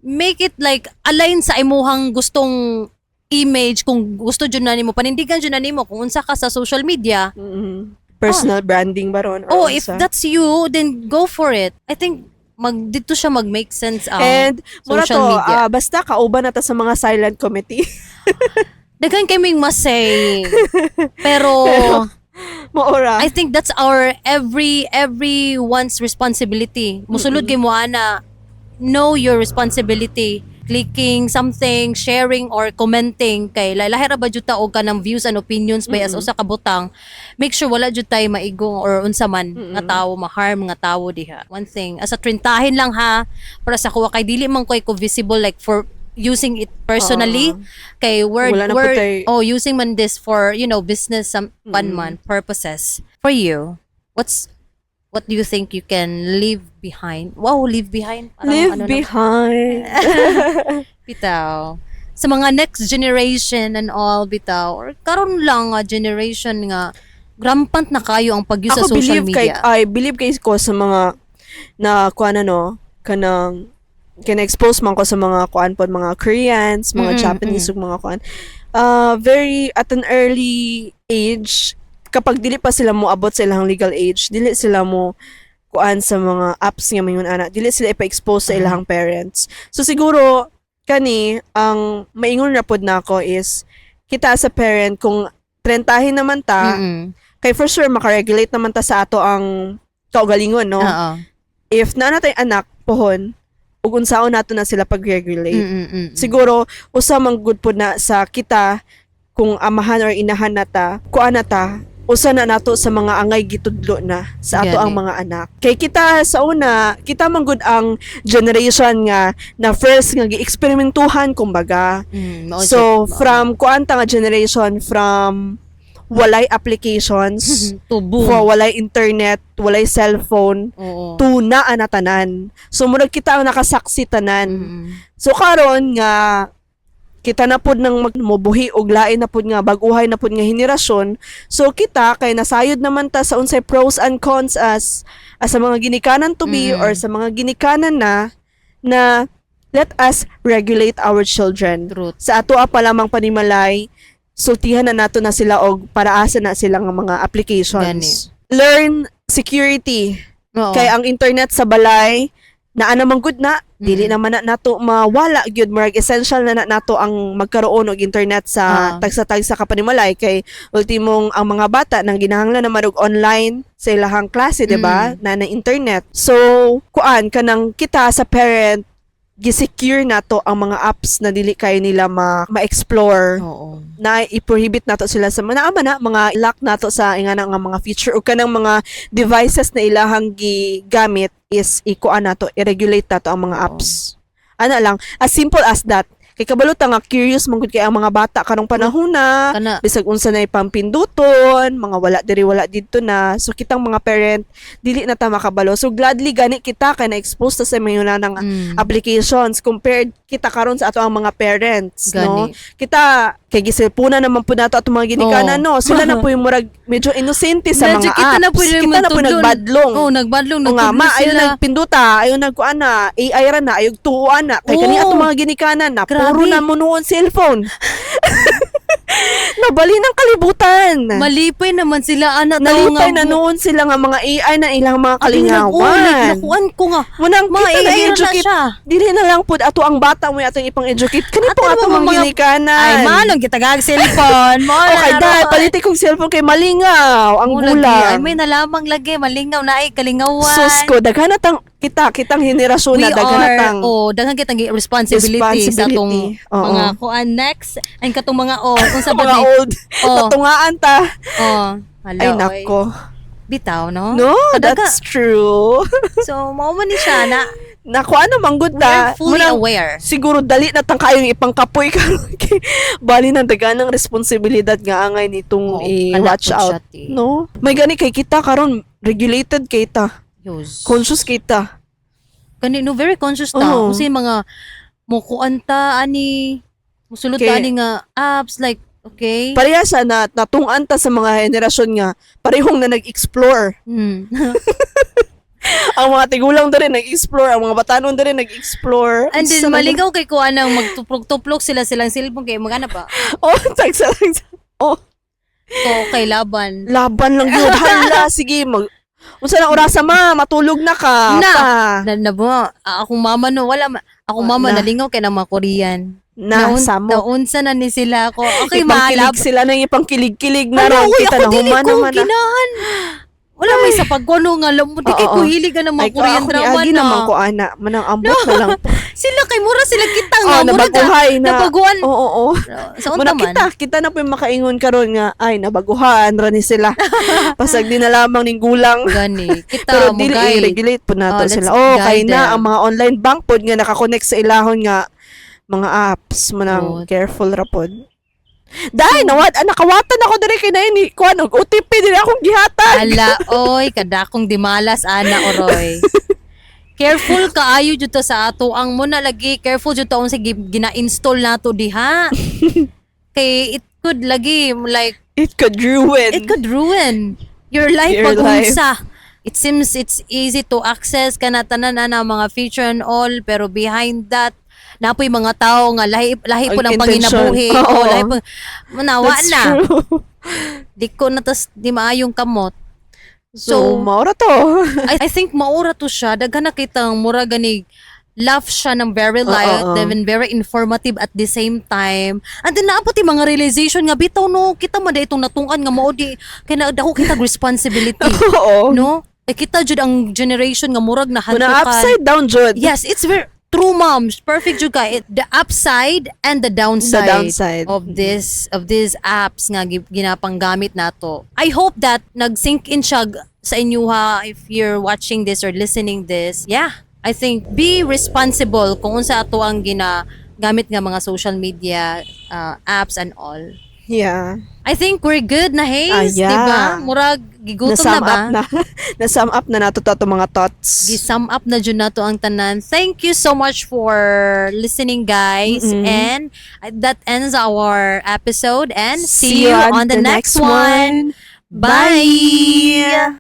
Make it like, align sa imuhang gustong image. Kung gusto jud na nimo, panindigan jud na nimo kung unsa ka sa social media. Personal branding ba ron? Or Oh, if unsa? that's you, then go for it. I think, dito siya mag-make sense ang And mura social to, media. ah, basta kauban na ta sa mga silent committee. Daghan kaming masay. Pero, Maora. I think that's our everyone's responsibility. Musulod kay mo ana, know your responsibility. Clicking something, sharing or commenting kay lahi ra ba jud ta og kanang views and opinions ba as usa ka butang. Make sure wala jud tay maigong or unsa man nga tawo ma-harm nga tawo diha. One thing, as a trentahin lang ha, para sa kuha kay dili man ko visible like for using it personally kay we're, Wala na po we're oh, using man this for business some pan man purposes. For you, what do you think you can leave behind? Wow, leave behind, parang Leave ano na- behind. Bitaw sa mga next generation and all bitaw or karon lang nga generation nga rampant na kayo ang pag-use sa Ako social believe kay media. I believe kay ko sa mga na kuan ano kanang kina-expose man ko sa mga kuan pod, mga Koreans, mga Japanese ug mga kuan. Very at an early age kapag dili pa sila mo abot sa ilang legal age, dili sila mo kuan sa mga apps nga mayon ana, dili sila ipa-expose sa ilang parents. So siguro kani ang maingon ra pod nako is kita as a parent kung trentahin naman ta kay for sure makaregulate naman ta sa ato ang kaugalingon, no? Oo. If naa na tay anak pohon, Ug unsaon nato na sila pag-regulate. Siguro usa man gud pod na sa kita kung amahan or inahan na ta, kuan na ta, usa na nato sa mga angay gitudlo na sa ato Gani. Ang mga anak. Kay kita sa una, kita man gud ang generation nga na first nga gieksperimentuhan kumbaga. Mao So jud, mao. from kuan ta nga generation, from walay applications, To boom. for walay internet, walay cellphone, to naa na tanan. So murag kita ang nakasaksi tanan. So karon nga kita na pud nang magmubuhi og lain na pud nga bag-uhay na pud nga henerasyon. So kita kay nasayod naman ta sa unsay pros and cons as sa mga ginikanan to be or sa mga ginikanan na na let us regulate our children. Truth. Sa ato pa lamang panimalay, sultihan na nato na sila og paraasa na sila nga mga applications. Learn security. Kay ang internet sa balay, naa naman gud na, dili naman na nato mawala gyud, murag essential na, na nato ang magkaroon og internet sa tagsa-tagsa ka panimalay kay ultimong ang mga bata nang ginahanglan na og online sa ilahang klase, di ba? Na na internet. So, kuan kanang kita sa parent, gi-secure nato ang mga apps na dili kayo nila ma-explore na i-prohibit nato sila sa mga naama na mga lock nato sa ingana nga mga feature o kanang mga devices na ilahang gigamit is ikuan nato, i-regulate nato ang mga apps. Ana lang, as simple as that. Kay kabalo ta nga curious man gud kay ang mga bata karong panahon na Kana bisag unsa na ipampinduton, mga wala diri, wala didto na. So kitang mga parent, dili na ta makabalo. So gladly gani kita kay na-expose ta sa mga nang applications compared kita karon sa ato ang mga parents, no? Gani. Kita kay giselpunan naman po nato atong mga ginikanan, no? Sila na po yung murag medyo inosente sa Medyo mga kita apps. Na po yung Kita na po magtudlo. nagbadlong. Oh, nagbadlong, O nga, nagtudlo ma, ayaw sila. nagpinduta, ayaw nagkuan na, AI ra na, ayaw tuuan na. Kay kani atong mga ginikanan na, puro Grabe. na mo noon cellphone. Nabali ng kalibutan. Malipay naman sila ana tawo Nalipay nga na noon sila nga mga AI na ilang mga Abi, nag-ulit, kalingawan. nakuan ko nga. Munang Mga kita AI ra na nag-educate. siya. Dili na lang pud ato ang bata mo atong ipang-educate. Kani po Ato ato naman mga ginikanan. Ay, manong kita gag cellphone. Mo na Okay, na dahil ron. palitin kong cellphone kay malingaw ang Mo lagi. gulang. Ay, may nalamang lagi. Malingaw na ay, kalingawan. Sus ko, daghan na tang kita, kitang henerasyon We na daghan na are, tang oh, daghan kitang responsibility, sa atong responsibility. Oo. mga kuan next and katong mga oh, kung sa mga ba old. Oh. Natungaan ta. Oh, hala, Ay, oy. nako. Bitaw, no? No, Kadaga. that's true. So, mao man ni siya na Nako, ano man gud we ta. are fully Munang- aware. Siguro dali na tang kayong ipangkapoy karon kay bali nang dagan ng responsibilidad nga angay nitong Oo, i-watch kana po out. siya, ti. No? May gani kay kita karon regulated kay ta. Yos. Conscious kay ta. Kani no, very conscious ta. Oo. Kasi mga mukuan ta ani musulod ta ani nga apps like okay. Pareha siya na natungan ta sa mga henerasyon nga parehong na nag-explore. Ang mga tigulang diri nag-explore, ang mga batanon diri nag-explore. And then Sa malingaw kay kuan ang magtuplok-tuplok sila silang cellphone kay magana pa. Oh, tagsa tagsa. Oh, So okay, laban. Laban lang yun. Hala, sige mag Unsa na orasa, ma, matulog na ka. Na. Pa. Na, na ba, ah, akong mama no wala akong mama Na. nalingaw kay ng mga Korean. Na, samo. Naunsa na ni sila ako. Okay, Ipangkilig malab. sila nang ipangkilig-kilig na Ano, ron. uy, Kita ako na dili human ko naman na. ginahan. Wala may sa pagkuno nga alam mo di kay Oo. ko hilig ka ng mga Ay, Korean ako drama niagi na. naman ko ana. Manang ambot na lang. Sila kay mura sila kita nga Oh, mura ka. nabaguhay na. Nabaguan. Oo. Sa unta Muna man. kita, kita na po yung makaingon karon nga ay nabaguhan ra ni sila. Pasag di na lamang ning gulang. Gani. Kita Pero mo dili guide. i-regulate po nato Oh, let's sila. Oh, kay guide na them. ang mga online bank pod nga nakakonect sa ilahon nga mga apps manang Good. careful ra pod. Dahil nawat ah, nakawatan ako diri kay nain ni kuan og OTP diri akong gihatag. Ala, oy, kadakong dimalas, ana, oroy. Careful kaayo jud ta sa ato ang mo na lagi careful jud ta unsa gina-install nato diha. Kay it could lagi like It could ruin. It could ruin your life Your pag life. unsa. It seems it's easy to access kana tanan ana mga feature and all, pero behind that napoy mga tao nga lahi lahi po Ang ng intention. panginabuhi. Oo. O, lahi po manawa That's na. true. Di ko na tas di maayong kamot. So, So, maura to. I think maura to siya. Daghan na kitang mura gani laugh siya ng very light and very informative at the same time. And then naabot yung mga realization nga bitaw no, kita man da itong natungan nga mao di kay na dako kita responsibility. No? Eh kita jud ang generation nga murag na Muna hantukan. upside down jud. Yes, it's very true. True, moms. Perfect jud ka. The upside and the downside, The downside. Of these apps nga ginapanggamit nato. I hope that nag-sink in siya sa inyo ha, if you're watching this or listening this. Yeah. I think be responsible kung unsa ato ang ginagamit nga mga social media apps and all. I think we're good na, Haze, Ah, yeah. diba? Murag gigutom na Na-sum ba? up na. Na-sum up na nato to mga thoughts. Gi-sum up na jud nato ang tanan. Thank you so much for listening, guys. And that ends our episode and see you on the next one. Bye.